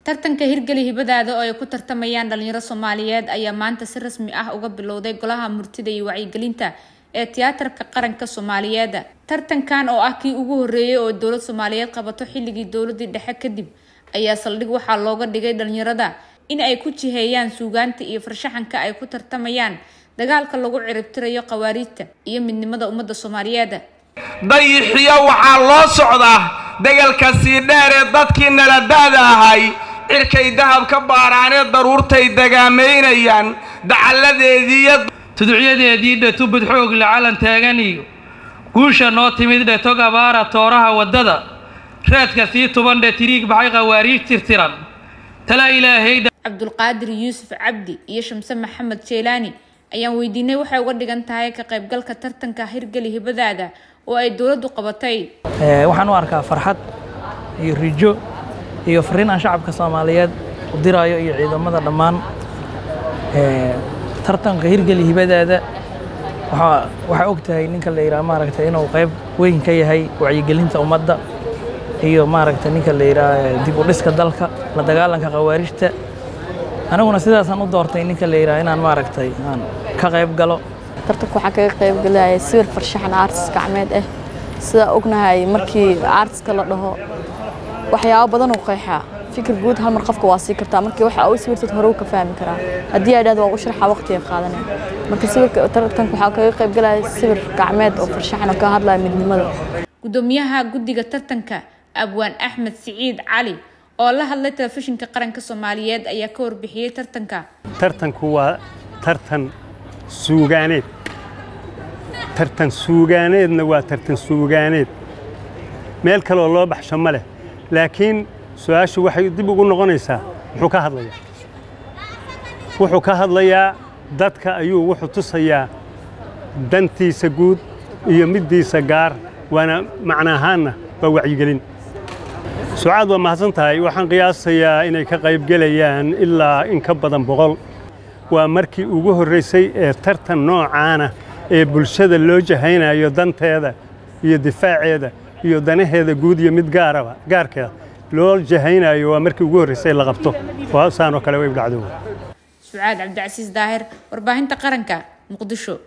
Tartanka Hirgeli Hibadaada oo ay ku tartamayaan dhalinyaro Soomaaliyeed ayaa maanta si rasmi ah uga bilowday Golaha Murtida iyo Wacyigelinta ee Tiyaatarka Qaranka Soomaaliyeed. Tartankan oo ah kii ugu horreeyay oo dowlad Soomaaliyeed qabato xilligii dowladii dhexe kadib ayaa saldhig waxaa looga dhigay dhalinyarada in ay ku jiheeyaan suugaanta iyo farshaxanka ay ku tartamayaan dagaalka lagu ciribtirayo khawaariijta iyo midnimada ummadda Soomaaliyeed. Dayixiyo waxaa loo socdaa degalka sii dheer ee dadkii nalada'da ahay cirkay dahab ka baaraanee daruurtay dagaamaynayaan dacalladeediiyo tuducyadeedii dhetubud xoog la calan taagan iyo guusha noo timid dhetog abaara tooraha waddada raadka sii tuban dhe tiriig baxay khawaariij tirtiran tala ilaahay. Cabdulqaadir Yuusuf Cabdi iyo Shamse Maxamed Jeylaani ayaan weydiinay waxay uga dhigan tahay ka qaybgalka tartanka Hirgeli Hibadaada oo ay dowladdu qabatay. Waxaan u arkaa farxad iyo rijo iyo fariin aan shacabka Soomaaliyeed u diraayo iyo ciidamada dhammaan. Tartanka Hirgeli Hibadaada waxaa og tahay ninka la yidhaha maaragtay inuu qayb weyn ka yahay wacyigelinta ummadda iyo maaragtay ninka la yidhaha dib u dhiska dalka, la dagaalanka khawaarijta. Aniguna sidaasaan u doortay ninka la yidhaha inaan maaragtay aan ka qayb galo. Tartanka waxaan kaga qayb galayay sawir farshaxan artist gacmeed ah. Sida ognahay, markii artistka la dhaho waxyaabo badan uu qeexaa, fikir guud hal mar qofka waa sii kartaa. Markii waxa uu sawirtad hore uu ka fahmi karaa, haddii ay dhahdo waa u sharxaa waqtiga qaadanaya. Marka sawirka tartanka waxaa kaga qayb galaya sawir gacmeed oo farshaxan oo ka hadlaya midnimada. Gudoomiyaha guddiga tartanka, Abwaan Axmed Siciid Cali, oo la hadlay Telefishinka Qaranka Soomaaliyeed ayaa ka warbixiyey tartanka. Tartanku waa tartan suugaaneed, tartan suugaaneedna waa tartan suugaaneed, meel kaleoo loo baxsho ma leh. Laakiin su-aashu waxay dib ugu noqonaysaa muxuu ka hadlayaa? Wuxuu ka hadlayaa dadka ayuu wuxuu tusayaa dantiisa guud iyo middiisa gaar, waana macno ahaanna waa wacyigelin. Sucaad, waa mahadsan tahay. Waxaan qiyaasayaa inay ka qaybgelayaan ilaa in ka badan 100. Waa markii ugu horraysay ee tartan noocaana ee bulshada loo jahaynayo danteeda iyo difaaceeda iyo danaheeda guud iyo mid gaaraba gaarkeeda loo jahaynayo. Waa markii ugu horraysay la qabto waa saan oo kale way dhacdo. Sucaad Cabdicasiis Daahir, Warbaahinta Qaranka, Muqdisho.